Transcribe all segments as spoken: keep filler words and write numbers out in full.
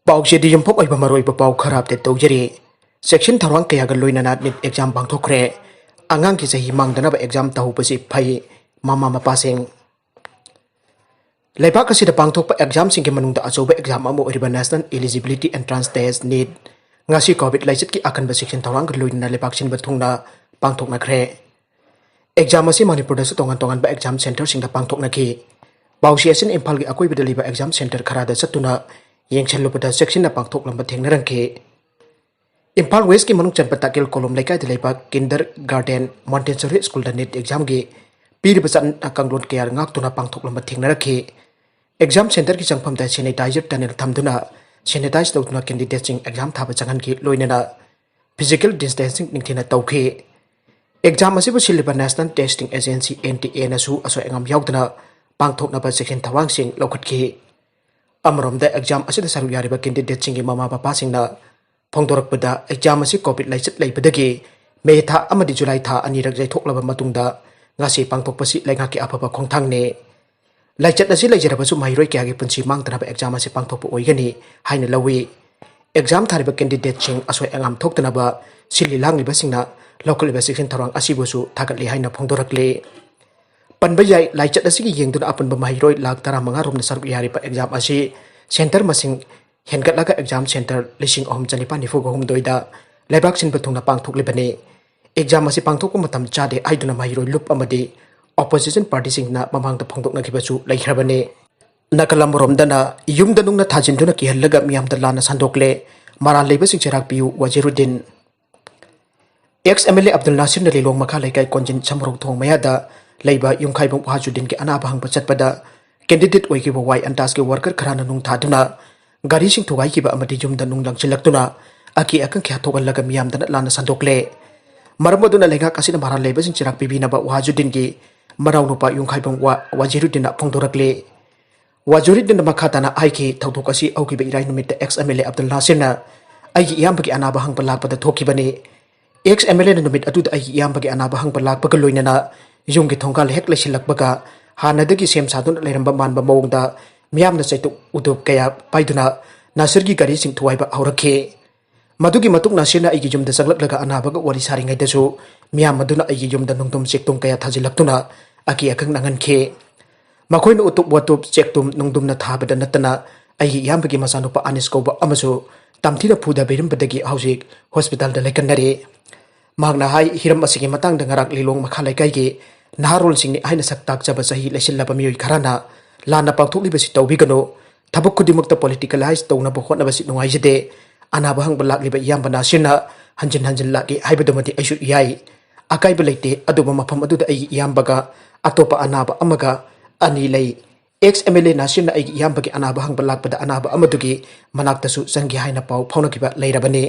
ꯄꯥꯎꯆꯦꯗꯤ ꯌꯨꯝꯐꯝ ꯑꯣꯏꯕ ꯃꯔꯨꯑꯣꯏꯕ ꯄꯥꯎ ꯈꯔ ꯑꯞꯗꯦꯠ ꯇꯧꯖꯔꯤ꯫ ꯆꯦꯛꯁꯤꯟ ꯊꯧꯔꯥꯡ ꯀꯌꯥꯒ ꯂꯣꯏꯅꯅ ꯅꯤꯠ ꯑꯦꯛꯖꯥꯝ ꯄꯥꯡꯊꯣꯛꯈ꯭ꯔꯦ꯫ ꯑꯉꯥꯡꯒꯤ ꯆꯍꯤ ꯃꯥꯡꯗꯅꯕ ꯑꯦꯛꯖꯥꯝ ꯇꯧꯍꯧꯕꯁꯤ ꯐꯩ꯫ ꯃꯃꯥ ꯃꯄꯥꯁꯤꯡ꯫ ꯂꯩꯕꯥꯛ ꯑꯁꯤꯗ ꯄꯥꯡꯊꯣꯛꯄ ꯑꯦꯛꯖꯥꯝꯁꯤꯡꯒꯤ ꯃꯅꯨꯡꯗ ꯑꯆꯧꯕ ꯑꯦꯛꯖꯥꯝ ꯑꯃ ꯑꯣꯏꯔꯤꯕ National Eligibility Entrance Test, NEET, ꯉꯁꯤ ꯀꯣꯚꯤꯗ ꯂꯥꯏꯆꯠꯀꯤ ꯑꯀꯟꯕ ꯆꯦꯛꯁꯤꯟ ꯊꯧꯔꯥꯡꯒ ꯂꯣꯏꯅꯅ ꯂꯩꯕꯥꯛ ꯁꯤꯟꯕ ꯊꯨꯡꯅ ꯄꯥꯡꯊꯣꯛꯅꯈ꯭ꯔꯦ꯫ ꯑꯦꯛꯖꯥꯝ ꯑꯁꯤ ꯃꯅꯤꯄꯨꯔꯗꯁꯨ ꯇꯣꯉꯥꯟ ꯇꯣꯉꯥꯟꯕ ꯑꯦꯛꯖꯥꯝ ꯁꯦꯟꯇꯔꯁꯤꯡꯗ ꯄꯥꯡꯊꯣꯛꯅꯈꯤ꯫ ꯄꯥꯎꯆꯦ ꯑꯁꯤꯅ ꯏꯝꯐꯥꯜꯒꯤ ꯑꯀꯣꯏꯕꯗ ꯂꯩꯕ ꯑꯦꯛꯖꯥꯝ ꯁꯦꯟꯇꯔ ꯈꯔꯗ ꯆꯠꯇꯨꯅ ꯌꯦꯡꯁꯤꯜꯂꯨꯕꯗ ꯆꯦꯛꯁꯤꯟꯅ ꯄꯥꯡꯊꯣꯛꯂꯝꯕ ꯊꯦꯡꯅꯔꯝꯈꯤ꯫ ꯏꯝꯐꯥꯜ ꯋꯦꯁꯀꯤ ꯃꯅꯨꯡ ꯆꯟꯕ ꯇꯥꯀꯦꯜ ꯀꯣꯂꯣꯝ ꯂꯩꯀꯥꯏꯗ ꯂꯩꯕ ꯀꯤꯟꯗꯔ ꯒꯥꯔꯗꯦꯟ ꯃꯣꯟꯇꯦꯁꯣꯔꯤ ꯁ꯭ꯀꯨꯜꯗ ꯅꯤꯠ ꯑꯦꯛꯖꯥꯝꯒꯤ ꯄꯤꯔꯤꯕ ꯆꯠꯅ ꯀꯥꯡꯂꯣꯟ ꯀꯌꯥ ꯉꯥꯛꯇꯨꯅ ꯄꯥꯡꯊꯣꯛꯂꯝꯕ ꯊꯦꯡꯅꯔꯛꯈꯤ꯫ ꯑꯦꯛꯖꯥꯝ ꯁꯦꯟꯇꯔꯒꯤ ꯆꯪꯐꯝꯗ ꯁꯦꯅꯤꯇꯥꯏꯖꯔ ꯇꯅꯦꯜ ꯊꯝꯗꯨꯅ ꯁꯦꯅꯤꯇꯥꯏꯖ ꯇꯧꯗꯨꯅ ꯀꯦꯟꯗꯤꯗꯦꯠꯁꯤꯡ ꯑꯦꯛꯖꯥꯝ ꯊꯥꯕ ꯆꯪꯍꯟꯈꯤ꯫ ꯂꯣꯏꯅꯅ ꯐꯤꯖꯤꯀꯦꯜ ꯗꯤꯁꯇꯦꯟꯁꯤꯡ ꯅꯤꯡꯊꯤꯅ ꯇꯧꯈꯤ꯫ ꯑꯦꯛꯖꯥꯝ ꯑꯁꯤꯕꯨ ꯁꯤꯜꯂꯤꯕ National Testing Agency, NTA ꯅꯁꯨ ꯑꯁꯣꯏ ꯑꯉꯥꯝ ꯌꯥꯎꯗꯅ ꯄꯥꯡꯊꯣꯛꯅꯕ ꯆꯦꯛꯁꯤꯟ ꯊꯧꯔꯥꯡꯁꯤꯡ ꯂꯧꯈꯠꯈꯤ꯫ ꯑꯃꯔꯣꯝꯗ ꯑꯦꯛꯖꯥꯝ ꯑꯁꯤꯗ ꯁꯔꯨꯛ ꯌꯥꯔꯤꯕ ꯀꯦꯟꯗꯤꯗꯦꯠꯁꯤꯡꯒꯤ ꯃꯃꯥ ꯃꯄꯥꯁꯤꯡꯅ ꯐꯣꯡꯗꯣꯔꯛꯄꯗ, ꯑꯦꯛꯖꯥꯝ ꯑꯁꯤ ꯀꯣꯚꯤꯗ ꯂꯥꯏꯆꯠ ꯂꯩꯕꯗꯒꯤ ꯃꯦ ꯊꯥ ꯑꯃꯗꯤ ꯖꯨꯂꯥꯏ ꯊꯥ ꯑꯅꯤꯔꯛ ꯌꯩꯊꯣꯛꯂꯕ ꯃꯇꯨꯡꯗ ꯉꯁꯤ ꯄꯥꯡꯊꯣꯛꯄꯁꯤ ꯂꯩꯉꯥꯛꯀꯤ ꯑꯐꯕ ꯈꯣꯡꯊꯥꯡꯅꯤ꯫ ꯂꯥꯏꯆꯠ ꯑꯁꯤ ꯂꯩꯖꯔꯕꯁꯨ ꯃꯍꯩꯔꯣꯏ ꯀꯌꯥꯒꯤ ꯄꯨꯟꯁꯤ ꯃꯥꯡꯗꯅꯕ ꯑꯦꯛꯖꯥꯝ ꯑꯁꯤ ꯄꯥꯡꯊꯣꯛꯄ ꯑꯣꯏꯒꯅꯤ ꯍꯥꯏꯅ ꯂꯧꯏ꯫ ꯑꯦꯛꯖꯥꯝ ꯊꯥꯔꯤꯕ ꯀꯦꯟꯗꯤꯗꯦꯠꯁꯤꯡ ꯑꯁꯣꯏ ꯑꯉꯥꯝ ꯊꯣꯛꯇꯅꯕ ꯁꯤꯜꯂꯤ ꯂꯥꯡꯂꯤꯕꯁꯤꯡꯅ ꯂꯧꯈꯠꯂꯤꯕ ꯆꯦꯛꯁꯤꯟ ꯊꯧꯔꯥꯡ ꯑꯁꯤꯕꯨꯁꯨ ꯊꯥꯒꯠꯂꯤ ꯍꯥꯏꯅ ꯐꯣꯡꯗꯣꯔꯛꯂꯤ꯫ ꯄꯟꯕ ꯌꯥꯏ, ꯂꯥꯏꯆꯠ ꯑꯁꯤꯒꯤ ꯌꯦꯡꯗꯨꯅ ꯑꯄꯨꯟꯕ ꯃꯍꯩꯔꯣꯏ ꯂꯥꯈ ꯇꯔꯥꯃꯉꯥ ꯔꯣꯝꯅ ꯁꯔꯨꯛ ꯌꯥꯔꯤꯕ ꯑꯦꯛꯖꯥꯝ ꯑꯁꯤ ꯁꯦꯟꯇꯔ ꯃꯁꯤꯡ ꯍꯦꯟꯒꯠꯂꯒ ꯑꯦꯛꯖꯥꯝ ꯁꯦꯟꯇꯔ ꯂꯤꯁꯤꯡ ꯑꯍꯨꯝ ꯆꯅꯤꯄꯥꯟ ꯅꯤꯐꯨꯒ ꯍꯨꯝꯗꯣꯏꯗ ꯂꯩꯕꯥꯛ ꯁꯤꯟꯕ ꯊꯨꯡꯅ ꯄꯥꯡꯊꯣꯛꯂꯤꯕꯅꯤ꯫ ꯑꯦꯛꯖꯥꯝ ꯑꯁꯤ ꯄꯥꯡꯊꯣꯛꯄ ꯃꯇꯝ ꯆꯥꯗꯦ ꯍꯥꯏꯗꯨꯅ ꯃꯍꯩꯔꯣꯏ ꯂꯨꯞ ꯑꯃꯗꯤ ꯑꯣꯄꯣꯖꯤꯁꯟ ꯄꯥꯔꯇꯤꯁꯤꯡꯅ ꯃꯃꯥꯡꯗ ꯐꯣꯡꯗꯣꯛꯅꯈꯤꯕꯁꯨ ꯂꯩꯈ꯭ꯔꯕꯅꯤ꯫ ꯅꯥꯀꯜ ꯑꯃꯔꯣꯝꯗꯅ ꯌꯨꯝꯗ ꯅꯨꯡꯅ ꯊꯥꯖꯤꯟꯗꯨꯅ ꯀꯤꯍꯜꯂꯒ ꯃꯤꯌꯥꯝꯗ ꯂꯥꯟꯅ ꯁꯟꯗꯣꯛꯂꯦ꯫ ꯃꯔꯥꯜ ꯂꯩꯕꯁꯤꯡ ꯆꯩꯔꯥꯛ ꯄꯤꯌꯨ, ꯋꯥꯖꯤꯔꯨꯗꯤꯟ꯫ Ex MLA ꯑꯕꯗꯨꯜ ꯅꯥꯁꯤꯔꯅ ꯂꯤꯂꯣꯡ ꯃꯈꯥ ꯂꯩꯀꯥꯏ ꯀꯣꯟꯖꯤꯟ ꯁꯃꯨꯔꯣꯛ ꯊꯣꯡ ꯃꯌꯥꯗ ꯂꯩꯕ ꯌꯨꯝꯈꯥꯏꯕꯨꯡ ꯋꯥꯍꯥꯖꯨꯗꯤꯟꯒꯤ ꯑꯅꯥꯕ ꯍꯪꯕ ꯆꯠꯄꯗ candidate ꯑꯣꯏꯈꯤꯕ ꯋꯥꯏ ꯑꯟꯇꯥꯁꯀꯤ worker ꯈꯔꯅ ꯅꯨꯡ ꯊꯥꯗꯨꯅ ꯒꯥꯔꯤꯁꯤꯡ ꯊꯨꯒꯥꯏꯈꯤꯕ ꯑꯃꯗꯤ ꯌꯨꯝꯗ ꯅꯨꯡ ꯂꯪꯁꯤꯜꯂꯛꯇꯨꯅ ꯑꯀꯤ ꯑꯈꯪ ꯀꯌꯥ ꯊꯣꯛꯍꯜꯂꯒ ꯃꯤꯌꯥꯝꯗ ꯂꯥꯟꯅ ꯁꯟꯗꯣꯛꯂꯦ꯫ ꯃꯔꯝ ꯑꯗꯨꯅ ꯂꯩꯉꯥꯛ ꯑꯁꯤꯅ ꯃꯔꯥꯜ ꯂꯩꯕꯁꯤꯡ ꯆꯩꯔꯥꯛ ꯄꯤꯕꯤꯅꯕ ꯋꯥꯍꯥꯖꯨꯗꯤꯟꯒꯤ ꯃꯅꯥꯎꯅꯨꯄꯥ ꯌꯨꯝꯈꯥꯏꯕꯨꯡ ꯋꯥ-, ꯋꯥꯖꯤꯔꯨꯗꯤꯟꯅ ꯐꯣꯡꯗꯣꯔꯛꯂꯤ꯫ ꯋꯥꯖꯤꯔꯨꯗꯤꯟꯅ ꯃꯈꯥ ꯇꯥꯅ ꯍꯥꯏꯈꯤ, ꯊꯧꯗꯣꯛ ꯑꯁꯤ ꯍꯧꯈꯤꯕ ꯏꯔꯥꯏ ꯅꯨꯃꯤꯠꯇ ex MLA ꯑꯕꯗꯨꯜ ꯅꯥꯁꯤꯔꯅ ꯑꯩꯒꯤ ꯏꯌꯥꯝꯕꯒꯤ ꯑꯅꯥꯕ ꯍꯪꯕ ꯂꯥꯛꯄꯗ ꯊꯣꯛꯈꯤꯕꯅꯤ꯫ Ex MLAꯅ ꯅꯨꯃꯤꯠ ꯑꯗꯨꯗ ꯑꯩꯒꯤ ꯏꯌꯥꯝꯕꯒꯤ ꯑꯅꯥꯕ ꯍꯪꯕ ꯂꯥꯛꯄꯒ ꯂꯣꯏꯅꯅ ꯌꯨꯝꯒꯤ ꯊꯣꯡꯒꯥꯜ ꯍꯦꯛ ꯂꯩꯁꯤꯜꯂꯛꯄꯒ ꯍꯥꯟꯅꯗꯒꯤ ꯁꯦꯝ ꯁꯥꯗꯨꯅ ꯂꯩꯔꯝꯕ ꯃꯥꯟꯕ ꯃꯑꯣꯡꯗ ꯃꯤꯌꯥꯝꯅ ꯆꯩꯇꯨꯞ ꯎꯗꯨꯞ ꯀꯌꯥ ꯄꯥꯏꯗꯨꯅ ꯅꯥꯁꯤꯔꯒꯤ ꯒꯥꯔꯤꯁꯤꯡ ꯊꯨꯒꯥꯏꯕ ꯍꯧꯔꯛꯈꯤ꯫ ꯃꯗꯨꯒꯤ ꯃꯇꯨꯡ ꯅꯥꯁꯤꯔꯅ ꯑꯩꯒꯤ ꯌꯨꯝꯗ ꯆꯪꯂꯛꯂꯒ ꯑꯅꯥꯕꯒ ꯋꯥꯔꯤ ꯁꯥꯔꯤꯉꯩꯗꯁꯨ ꯃꯤꯌꯥꯝ ꯑꯗꯨꯅ ꯑꯩꯒꯤ ꯌꯨꯝꯗ ꯅꯨꯡꯗꯨꯝ ꯆꯦꯛꯇꯨꯝ ꯀꯌꯥ ꯊꯥꯖꯤꯜꯂꯛꯇꯨꯅ ꯑꯀꯤ ꯑꯈꯪ ꯅꯪꯍꯟꯈꯤ꯫ ꯃꯈꯣꯏꯅ ꯎꯇꯨꯞ ꯋꯥꯇꯨꯞ, ꯆꯦꯛꯇꯨꯝ ꯅꯨꯡꯗꯨꯝꯅ ꯊꯥꯕꯗ ꯅꯠꯇꯅ ꯑꯩꯒꯤ ꯏꯌꯥꯝꯕꯒꯤ ꯃꯆꯥꯅꯨꯄꯥ ꯑꯅꯤꯁ ꯀꯧꯕ ꯑꯃꯁꯨ ꯇꯝꯊꯤꯅ ꯐꯨꯗꯕꯤꯔꯝꯕꯗꯒꯤ ꯍꯧꯖꯤꯛ ꯍꯣꯁꯄꯤꯇꯥꯜꯗ ꯂꯩꯀꯟꯅꯔꯤ꯫ ꯃꯍꯥꯛꯅ ꯍꯥꯏ, ꯍꯤꯔꯝ ꯑꯁꯤꯒꯤ ꯃꯇꯥꯡꯗ ꯉꯔꯥꯡ ꯂꯤꯂꯣꯡ ꯃꯈꯥ ꯂꯩꯀꯥꯏꯒꯤ ꯅꯍꯥꯔꯣꯜꯁꯤꯡꯅꯤ ꯍꯥꯏꯅ ꯁꯛ ꯇꯥꯛꯆꯕ ꯆꯍꯤ ꯂꯩꯁꯤꯜꯂꯕ ꯃꯤꯑꯣꯏ ꯈꯔꯅ ꯂꯥꯟꯅ ꯄꯥꯎꯊꯣꯛꯂꯤꯕꯁꯤ ꯇꯧꯕꯤꯒꯅꯨ, ꯊꯕꯛ ꯈꯨꯗꯤꯡꯃꯛꯇ ꯄꯣꯂꯤꯇꯤꯀꯦꯂꯥꯏꯁ ꯇꯧꯅꯕ ꯍꯣꯠꯅꯕꯁꯤ ꯅꯨꯡꯉꯥꯏꯖꯗꯦ꯫ ꯑꯅꯥꯕ ꯍꯪꯕ ꯂꯥꯛꯂꯤꯕ ꯏꯌꯥꯝꯕ ꯅꯥꯁꯤꯔꯅ ꯍꯟꯖꯤꯟ ꯍꯟꯖꯤꯟ ꯂꯥꯛꯏ ꯍꯥꯏꯕꯗꯨꯃꯗꯤ ꯑꯩꯁꯨ ꯌꯥꯏ꯫ ꯑꯀꯥꯏꯕ ꯂꯩꯇꯦ, ꯑꯗꯨꯕꯨ ꯃꯐꯝ ꯑꯗꯨꯗ ꯑꯩꯒꯤ ꯏꯌꯥꯝꯕꯒ ꯑꯇꯣꯞꯄ ꯑꯅꯥꯕ ꯑꯃꯒ ꯑꯅꯤ ꯂꯩ꯫ ꯑꯦꯛꯁ ꯑꯦꯝ ꯑꯦꯜ ꯑꯦ ꯅꯥꯁꯤꯔꯅ ꯑꯩꯒꯤ ꯏꯌꯥꯝꯕꯒꯤ ꯑꯅꯥꯕ ꯍꯪꯕ ꯂꯥꯛꯄꯗ ꯑꯅꯥꯕ ꯑꯃꯗꯨꯒꯤ ꯃꯅꯥꯛꯇꯁꯨ ꯆꯪꯒꯦ ꯍꯥꯏꯅ ꯄꯥꯎ ꯐꯥꯎꯅꯈꯤꯕ ꯂꯩꯔꯕꯅꯤ꯫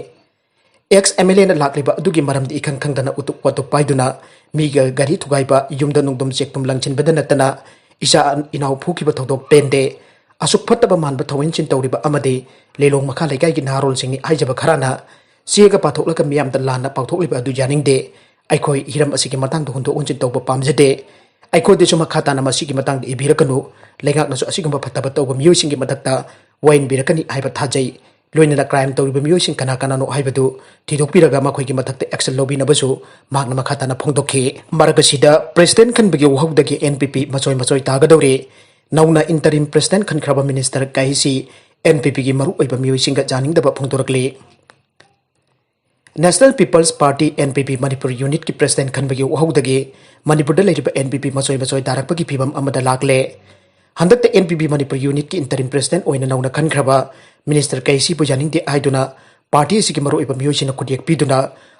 ꯑꯦꯛꯁ ꯑꯦꯝ ꯑꯦꯜ ꯑꯦꯅ ꯂꯥꯛꯂꯤꯕ ꯑꯗꯨꯒꯤ ꯃꯔꯝꯗꯤ ꯏꯈꯪ ꯈꯪꯗꯅ ꯎꯇꯨꯞ ꯋꯥꯇꯨꯞ ꯄꯥꯏꯗꯨꯅ ꯃꯤꯒ ꯒꯥꯔꯤ ꯊꯨꯒꯥꯏꯕ, ꯌꯨꯝꯗ ꯅꯨꯡꯗꯨꯝ ꯆꯦꯛꯇꯨꯝ ꯂꯪꯁꯤꯟꯕꯗ ꯅꯠꯇꯅ ꯏꯆꯥ ꯏꯅꯥꯎ ꯐꯨꯈꯤꯕ ꯊꯧꯗꯣꯛ ꯄꯦꯟꯗꯦ꯫ ꯑꯁꯨꯛ ꯐꯠꯇꯕ ꯃꯥꯟꯕ ꯊꯧꯑꯣꯏꯟꯁꯤꯟ ꯇꯧꯔꯤꯕ ꯑꯃꯗꯤ ꯂꯤꯂꯣꯡ ꯃꯈꯥ ꯂꯩꯀꯥꯏꯒꯤ ꯅꯍꯥꯔꯣꯜꯁꯤꯡꯅꯤ ꯍꯥꯏꯖꯕ ꯈꯔꯅ ꯆꯦꯒ ꯄꯥꯊꯣꯛꯂꯒ ꯃꯤꯌꯥꯝꯗ ꯂꯥꯟꯅ ꯄꯥꯎꯊꯣꯛꯂꯤꯕ ꯑꯗꯨ ꯌꯥꯅꯤꯡꯗꯦ꯫ ꯑꯩꯈꯣꯏ ꯍꯤꯔꯝ ꯑꯁꯤꯒꯤ ꯃꯇꯥꯡꯗ ꯍꯣꯟꯗꯣꯛ ꯍꯣꯟꯖꯤꯟ ꯇꯧꯕ ꯄꯥꯝꯖꯗꯦ꯫ ꯑꯩꯈꯣꯏꯗꯁꯨ ꯃꯈꯥ ꯇꯥꯅ ꯃꯁꯤꯒꯤ ꯃꯇꯥꯡꯗ ꯏꯕꯤꯔꯛꯀꯅꯨ꯫ ꯂꯩꯉꯥꯛꯅꯁꯨ ꯑꯁꯤꯒꯨꯝꯕ ꯐꯠꯇꯕ ꯇꯧꯕ ꯃꯤꯑꯣꯏꯁꯤꯡꯒꯤ ꯃꯊꯛꯇ ꯋꯥꯌꯦꯟꯕꯤꯔꯛꯀꯅꯤ ꯍꯥꯏꯕ ꯊꯥꯖꯩ꯫ ꯂꯣꯏꯅꯅ ꯀ꯭ꯔꯥꯏꯝ ꯇꯧꯔꯤꯕ ꯃꯤꯑꯣꯏꯁꯤꯡ ꯀꯅꯥ ꯀꯅꯥꯅꯣ ꯍꯥꯏꯕꯗꯨ ꯊꯤꯗꯣꯛꯄꯤꯔꯒ ꯃꯈꯣꯏꯒꯤ ꯃꯊꯛꯇ ꯑꯦꯛꯁꯟ ꯂꯧꯕꯤꯅꯕꯁꯨ ꯃꯍꯥꯛꯅ ꯃꯈꯥ ꯇꯥꯅ ꯐꯣꯡꯗꯣꯛꯈꯤ꯫ ꯃꯔꯛ ꯑꯁꯤꯗ ꯄ꯭ꯔꯦꯁꯤꯗꯦꯟꯠ ꯈꯟꯕꯒꯤ ꯋꯥꯍꯧꯗꯒꯤ ꯑꯦꯟ ꯄꯤ ꯄꯤ ꯃꯆꯣꯏ ꯃꯆꯣꯏ ꯇꯥꯒꯗꯧꯔꯤ꯫ ꯅꯧꯅ ꯏꯟꯇꯔꯤꯝ ꯄ꯭ꯔꯦꯁꯤꯗꯦꯟꯠ ꯈꯟꯈ꯭ꯔꯕ ꯃꯤꯅꯤꯁꯇꯔ ꯀꯥꯏꯁꯤ ꯑꯦꯟ ꯄꯤ ꯄꯤꯒꯤ ꯃꯔꯨꯑꯣꯏꯕ ꯃꯤꯑꯣꯏꯁꯤꯡꯒ ꯌꯥꯅꯤꯡꯗꯕ ꯐꯣꯡꯗꯣꯔꯛꯂꯤ꯫ National people's party, N P P, Manipur ꯌꯨꯅꯤꯠꯀꯤ ꯄ꯭ꯔꯦꯁꯤꯗꯦꯟꯠ ꯈꯟꯕꯒꯤ ꯋꯥꯍꯧꯗꯒꯤ ꯃꯅꯤꯄꯨꯔꯗ ꯂꯩꯔꯤꯕ ꯑꯦꯟ ꯄꯤ ꯄꯤ ꯃꯆꯣꯏ ꯃꯆꯣꯏ ꯇꯥꯔꯛꯄꯒꯤ ꯐꯤꯕꯝ ꯑꯃꯗ ꯂꯥꯛꯂꯦ꯫ ꯍꯟꯗꯛꯇ and P P Manipur ꯌꯨꯅꯤꯠꯀꯤ ꯏꯟꯇꯔꯤꯝ president ꯑꯣꯏꯅ ꯅꯧꯅ ꯈꯟꯈ꯭ꯔꯕ ꯃꯤꯅꯤꯁꯇꯔ ꯀꯩꯁꯤꯕꯨ ꯌꯥꯅꯤꯡꯗꯦ ꯍꯥꯏꯗꯨꯅ ꯄꯥꯔꯇꯤ ꯑꯁꯤꯒꯤ ꯃꯔꯨꯑꯣꯏꯕ ꯃꯤꯑꯣꯏꯁꯤꯡꯅ ꯈꯨꯗꯦꯛ ꯄꯤꯗꯨꯅ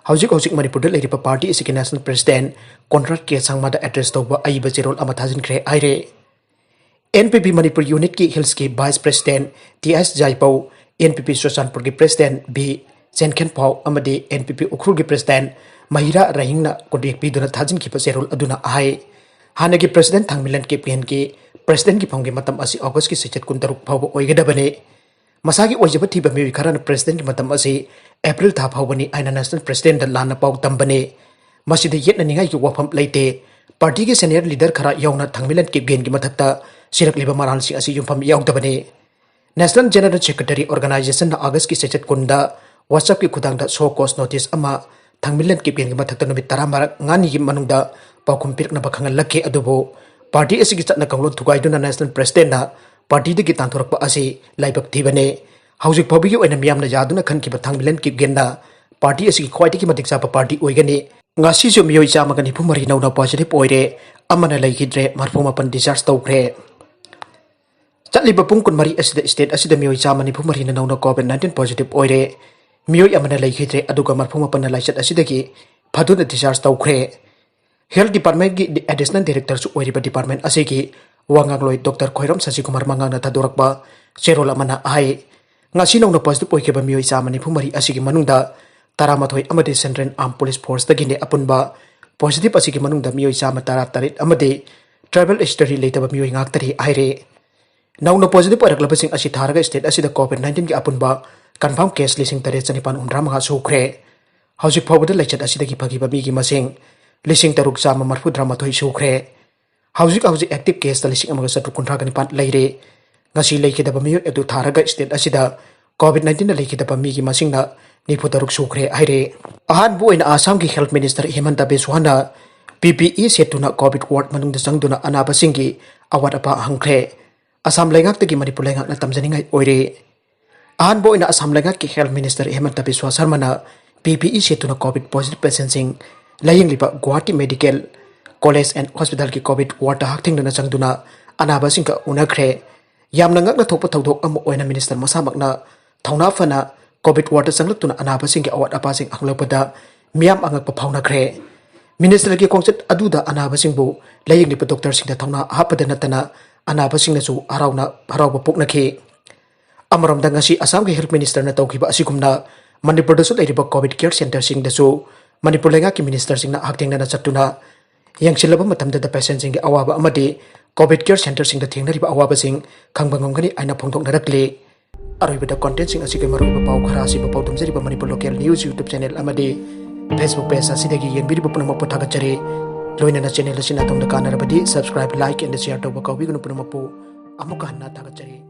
ꯍꯧꯖꯤꯛ ꯍꯧꯖꯤꯛ ꯃꯅꯤꯄꯨꯔꯗ ꯂꯩꯔꯤꯕ ꯄꯥꯔꯇꯤ ꯑꯁꯤꯒꯤ ꯅꯦꯁꯅꯦꯜ ꯄ꯭ꯔꯦꯁꯤꯗꯦꯟꯠ ꯀꯣꯟꯔꯥꯗ ꯀꯦ ꯁꯪꯃꯥꯗ ꯑꯦꯗ꯭ꯔꯦꯁ ꯇꯧꯕ ꯑꯏꯕ ꯆꯦꯔꯣꯜ ꯑꯃ ꯊꯥꯖꯤꯟꯈ꯭ꯔꯦ ꯍꯥꯏꯔꯦ꯫ ꯑꯦꯟ ꯄꯤ ꯄꯤ ꯃꯅꯤꯄꯨꯔ ꯌꯨꯅꯤꯠꯀꯤ ꯍꯤꯜꯁꯀꯤ vice president T S ꯖꯥꯏꯄꯧ, and P ꯄꯤ ꯆꯨꯔꯆꯥꯟꯄꯨꯔꯒꯤ ꯄ꯭ꯔꯦꯁꯤꯗꯦꯟꯠ ꯚꯤ ꯆꯦꯟꯈꯦꯟꯄꯥꯎ ꯑꯃꯗꯤ ꯑꯦꯟ ꯄꯤ ꯄꯤ ꯎꯈ꯭ꯔꯨꯜꯒꯤ ꯄ꯭ꯔꯦꯁꯤꯗꯦꯟꯠ ꯃꯍꯤꯔꯥ ꯔꯍꯤꯡꯅ ꯈꯨꯗꯦꯛ ꯄꯤꯗꯨꯅ ꯊꯥꯖꯤꯟꯈꯤꯕ ꯆꯦꯔꯣꯜ ꯑꯗꯨꯅ ꯍꯥꯏ꯫ ꯍꯥꯟꯅꯒꯤ ꯄ꯭ꯔꯦꯁꯤꯗꯦꯟꯠ ꯊꯥꯡꯃꯤꯂꯟ ꯀꯤꯞꯒꯦꯟꯒꯤ ꯄ꯭ꯔꯦꯁꯤꯗꯦꯟꯠꯀꯤ ꯐꯝꯒꯤ ꯃꯇꯝ ꯑꯁꯤ ꯑꯣꯒꯁꯀꯤ ꯆꯩꯆꯠ ꯀꯨꯟꯇꯔꯨꯛ ꯐꯥꯎꯕ ꯑꯣꯏꯒꯗꯕꯅꯤ꯫ ꯃꯁꯥꯒꯤ ꯑꯣꯏꯖꯕ ꯊꯤꯕ ꯃꯤꯑꯣꯏ ꯈꯔꯅ ꯄ꯭ꯔꯦꯁꯤꯗꯦꯟꯠꯀꯤ ꯃꯇꯝ ꯑꯁꯤ ꯑꯦꯄ꯭ꯔꯤꯜ ꯊꯥ ꯐꯥꯎꯕꯅꯤ ꯍꯥꯏꯅ ꯅꯦꯁꯅꯦꯜ ꯄ꯭ꯔꯦꯁꯤꯗꯦꯟꯠꯗ ꯂꯥꯟꯅ ꯄꯥꯎ ꯇꯝꯕꯅꯤ꯫ ꯃꯁꯤꯗ ꯌꯦꯠꯅꯅꯤꯡꯉꯥꯏꯒꯤ ꯋꯥꯐꯝ ꯂꯩꯇꯦ꯫ ꯄꯥꯔꯇꯤꯒꯤ ꯁꯦꯅꯤꯌꯔ ꯂꯤꯗꯔ ꯈꯔ ꯌꯥꯎꯅ ꯊꯥꯡꯃꯤꯂꯟ ꯀꯤꯞꯒꯦꯟꯒꯤ ꯃꯊꯛꯇ ꯁꯤꯔꯛꯂꯤꯕ ꯃꯔꯥꯜꯁꯤꯡ ꯑꯁꯤ ꯌꯨꯝꯐꯝ ꯌꯥꯎꯗꯕꯅꯤ꯫ National General Secretary Organization ꯅ August ꯀꯤ ꯆꯩꯆꯠ ꯀꯨꯟꯗ WhatsApp ꯀꯤ ꯈꯨꯠꯊꯥꯡꯗ show cause notice ꯑꯃ ꯊꯥꯡꯃꯤꯂꯟ ꯀꯤꯞꯒꯦꯟꯒꯤ ꯃꯊꯛꯇ ꯅꯨꯃꯤꯠ ꯇꯔꯥꯃꯉꯥꯅꯤꯒꯤ ꯃꯅꯨꯡꯗ ꯄꯥꯎꯈꯨꯝ ꯄꯤꯔꯛꯅꯕ ꯈꯪꯍꯜꯂꯛꯈꯤ꯫ ꯑꯗꯨꯕꯨ party ꯑꯁꯤꯒꯤ ꯆꯠꯅ ꯀꯥꯡꯂꯣꯟ ꯊꯨꯒꯥꯏꯗꯨꯅ National President ꯅ party ꯗꯒꯤ ꯇꯥꯟꯊꯣꯔꯛꯄ ꯑꯁꯤ ꯂꯥꯏꯕꯛ ꯊꯤꯕꯅꯤ꯫ ꯍꯧꯖꯤꯛ ꯐꯥꯎꯕꯒꯤ ꯑꯣꯏꯅ ꯃꯤꯌꯥꯝꯅ ꯌꯥꯗꯨꯅ ꯈꯟꯈꯤꯕ ꯊꯥꯡꯃꯤꯂꯟ ꯀꯤꯞꯒꯦꯟꯅ party ꯑꯁꯤꯒꯤ ꯈ꯭ꯋꯥꯏꯗꯒꯤ ꯃꯇꯤꯛ ꯆꯥꯕ party ꯑꯣꯏꯒꯅꯤ꯫ ꯉꯁꯤꯁꯨ ꯃꯤꯑꯣꯏ ꯆꯥꯝꯃꯒ ꯅꯤꯐꯨ ꯃꯔꯤ ꯅꯧꯅ positive ꯑꯣꯏꯔꯦ, ꯑꯃꯅ ꯂꯩꯈꯤꯗ꯭ꯔꯦ, ꯃꯔꯤꯐꯨ ꯃꯥꯄꯟ discharge ꯇꯧꯈ꯭ꯔꯦ꯫ ꯆꯠꯂꯤꯕ ꯄꯨꯡ ꯀꯨꯟꯃꯔꯤ ꯑꯁꯤꯗ state ꯑꯁꯤꯗ ꯃꯤꯑꯣꯏ ꯆꯥꯝꯃ ꯅꯤꯐꯨ ꯃꯔꯤꯅ ꯅꯧꯅ COVID nineteen positive ꯑꯣꯏꯔꯦ, ꯃꯤꯑꯣꯏ ꯑꯃꯅ ꯂꯩꯈꯤꯗ꯭ꯔꯦ, ꯑꯗꯨꯒ ꯃꯔꯤꯐꯨ ꯃꯥꯄꯟꯅ ꯂꯥꯏꯆꯠ ꯑꯁꯤꯗꯒꯤ ꯐꯗꯨꯅ discharge ꯇꯧꯈ꯭ꯔꯦ꯫ Health Department ꯀꯤ Additional Director ꯁꯨ ꯑꯣꯏꯔꯤꯕ department ꯑꯁꯤꯒꯤ ꯋꯥꯉꯥꯡꯂꯣꯏ Doctor ꯈꯣꯏꯔꯝ ꯁꯁꯤꯀꯨꯃꯥꯔ ꯃꯉꯥꯡꯅ ꯊꯥꯗꯣꯔꯛꯄ ꯆꯦꯔꯣꯜ ꯑꯃꯅ ꯍꯥꯏ, ꯉꯁꯤ ꯅꯧꯅ positive ꯑꯣꯏꯈꯤꯕ ꯃꯤꯑꯣꯏ ꯆꯥꯝꯃ ꯅꯤꯐꯨ ꯃꯔꯤ ꯑꯁꯤꯒꯤ ꯃꯅꯨꯡꯗ ꯇꯔꯥꯃꯥꯊꯣꯏ ꯑꯃꯗꯤ Central Armed Police Force ꯇꯒꯤꯅꯤ꯫ ꯑꯄꯨꯟꯕ positive ꯑꯁꯤꯒꯤ ꯃꯅꯨꯡꯗ ꯃꯤꯑꯣꯏ ꯆꯥꯝꯃ ꯇꯔꯥꯇꯔꯦꯠ ꯑꯃꯗꯤ travel history ꯂꯩꯇꯕ ꯃꯤꯑꯣꯏ ꯉꯥꯛꯇꯅꯤ ꯍꯥꯏꯔꯦ꯫ ꯅꯧꯅ positive ꯑꯣꯏꯔꯛꯂꯕꯁꯤꯡ ꯑꯁꯤ ꯊꯥꯔꯒ state ꯑꯁꯤꯗ COVID nineteen ꯒꯤ ꯑꯄꯨꯟꯕ confirm case ꯂꯤꯁꯤꯡ ꯇꯔꯦꯠ ꯆꯅꯤꯄꯥꯟ ꯍꯨꯝꯗ꯭ꯔꯥ ꯃꯉꯥ ꯁꯨꯈ꯭ꯔꯦ꯫ ꯍꯧꯖꯤꯛ ꯐꯥꯎꯕꯗ ꯂꯥꯏꯆꯠ ꯑꯁꯤꯗꯒꯤ ꯐꯈꯤꯕ ꯃꯤꯒꯤ ꯃꯁꯤꯡ ꯂꯤꯁꯤꯡ ꯇꯔꯨꯛ ꯆꯥꯝꯃ ꯃꯔꯤꯐꯨꯇꯔꯥꯃꯥꯊꯣꯏ ꯁꯨꯈ꯭ꯔꯦ꯫ ꯍꯧꯖꯤꯛ ꯍꯧꯖꯤꯛ active case ꯇ ꯂꯤꯁꯤꯡ ꯑꯃꯒ ꯆꯥꯇ꯭ꯔꯨꯛ ꯀꯨꯟꯊ꯭ꯔꯥꯒ ꯅꯤꯄꯥꯟ ꯂꯩꯔꯦ꯫ ꯉꯁꯤ ꯂꯩꯈꯤꯗꯕ ꯃꯤꯑꯣꯏ ꯑꯗꯨ ꯊꯥꯔꯒ state ꯑꯁꯤꯗ COVID nineteen ꯅ ꯂꯩꯈꯤꯗꯕ ꯃꯤꯒꯤ ꯃꯁꯤꯡꯅ ꯅꯤꯐꯨ ꯇꯔꯨꯛ ꯁꯨꯈ꯭ꯔꯦ ꯍꯥꯏꯔꯦ꯫ ꯑꯍꯥꯟꯕ ꯑꯣꯏꯅ ꯑꯁꯥꯝꯒꯤ Health Minister ꯍꯤꯃꯟꯇ ꯕꯤꯁ꯭ꯋꯥꯅ P P E ꯁꯦꯠꯇꯨꯅ COVID ward ꯃꯅꯨꯡꯗ ꯆꯪꯗꯨꯅ ꯑꯅꯥꯕꯁꯤꯡꯒꯤ ꯑꯋꯥꯠ ꯑꯄꯥ ꯍꯪꯈ꯭ꯔꯦ꯫ ꯑꯁꯥꯝ ꯂꯩꯉꯥꯛꯇꯒꯤ ꯃꯅꯤꯄꯨꯔ ꯂꯩꯉꯥꯛꯅ ꯇꯝꯖꯅꯤꯡꯉꯥꯏ ꯑꯣꯏꯔꯦ꯫ ꯑꯍꯥꯟꯕ ꯑꯣꯏꯅ ꯑꯁꯥꯝ ꯂꯩꯉꯥꯛꯀꯤ Health Minister ꯍꯤꯃꯟꯇ ꯕꯤꯁ꯭ꯋꯥ ꯁꯔꯃꯅ P P E ꯁꯦꯠꯇꯨꯅ COVID positive patient ꯁꯤꯡ ꯂꯥꯌꯦꯡꯂꯤꯕ Guwahati Medical College and Hospital ꯒꯤ COVID ward ꯇ ꯍꯛꯊꯦꯡꯅꯅ ꯆꯪꯗꯨꯅ ꯑꯅꯥꯕꯁꯤꯡꯒ ꯎꯅꯈ꯭ꯔꯦ꯫ ꯌꯥꯝꯅ ꯉꯛꯅ ꯊꯣꯛꯄ ꯊꯧꯗꯣꯛ ꯑꯃ ꯑꯣꯏꯅ minister ꯃꯁꯥꯃꯛꯅ ꯊꯧꯅꯥ ꯐꯅ COVID ward ꯇ ꯆꯪꯂꯛꯇꯨꯅ ꯑꯅꯥꯕꯁꯤꯡꯒꯤ ꯑꯋꯥꯠ ꯑꯄꯥꯁꯤꯡ ꯍꯪꯂꯛꯄꯗ ꯃꯤꯌꯥꯝ ꯑꯉꯛꯄ ꯐꯥꯎꯅꯈ꯭ꯔꯦ꯫ Minister ꯒꯤ ꯈꯣꯡꯆꯠ ꯑꯗꯨꯗ ꯑꯅꯥꯕꯁꯤꯡꯕꯨ ꯂꯥꯌꯦꯡꯂꯤꯕ doctor ꯁꯤꯡꯗ ꯊꯧꯅꯥ ꯍꯥꯞꯄꯗ ꯅꯠꯇꯅ ꯑꯅꯥꯕꯁꯤꯡꯅꯁꯨ ꯍꯔꯥꯎꯅ, ꯍꯔꯥꯎꯕ ꯄꯣꯛꯅꯈꯤ꯫ ꯑꯃꯔꯣꯝꯗ ꯉꯁꯤ ꯑꯁꯥꯝꯒꯤ Health Minister ꯅ ꯇꯧꯈꯤꯕ ꯑꯁꯤꯒꯨꯝꯅ ꯃꯅꯤꯄꯨꯔꯗꯁꯨ ꯂꯩꯔꯤꯕ COVID care center ꯁꯤꯡꯗꯁꯨ ꯃꯅꯤꯄꯨꯔ ꯂꯩꯉꯥꯛꯀꯤ minister ꯁꯤꯡꯅ ꯍꯛꯊꯦꯡꯅꯅ ꯆꯠꯇꯨꯅ ꯌꯦꯡꯁꯤꯜꯂꯕ ꯃꯇꯝꯗꯗ patient ꯁꯤꯡꯒꯤ ꯑꯋꯥꯕ ꯑꯃꯗꯤ COVID care center ꯁꯤꯡꯗ ꯊꯦꯡꯅꯔꯤꯕ ꯑꯋꯥꯕꯁꯤꯡ ꯈꯪꯕ ꯉꯝꯒꯅꯤ ꯍꯥꯏꯅ ꯐꯣꯡꯗꯣꯛꯅꯔꯛꯂꯤ꯫ ꯑꯔꯣꯏꯕꯗ content ꯁꯤꯡ ꯑꯁꯤꯒꯤ ꯃꯔꯨꯑꯣꯏꯕ ꯄꯥꯎ ꯈꯔ ꯑꯁꯤꯕꯨ ꯄꯥꯎꯗꯝꯖꯔꯤꯕ Manipur Local News YouTube channel ꯑꯃꯗꯤ Facebook page ꯑꯁꯤꯗꯒꯤ ꯌꯦꯡꯕꯤꯔꯤꯕ ꯄꯨꯝꯅꯃꯛꯄꯨ ꯊꯥꯒꯠꯆꯔꯤ꯫ ꯂꯣꯏꯅꯅ channel ꯑꯁꯤꯅ ꯑꯗꯣꯝꯗ ꯀꯥꯟꯅꯔꯕꯗꯤ subscribe, like and share ꯇꯧꯕ ꯀꯥꯎꯕꯤꯒꯅꯨ꯫ ꯄꯨꯝꯅꯃꯛꯄꯨ ꯑꯃꯨꯛꯀ ꯍꯟꯅ ꯊꯥꯒꯠꯆꯔꯤ꯫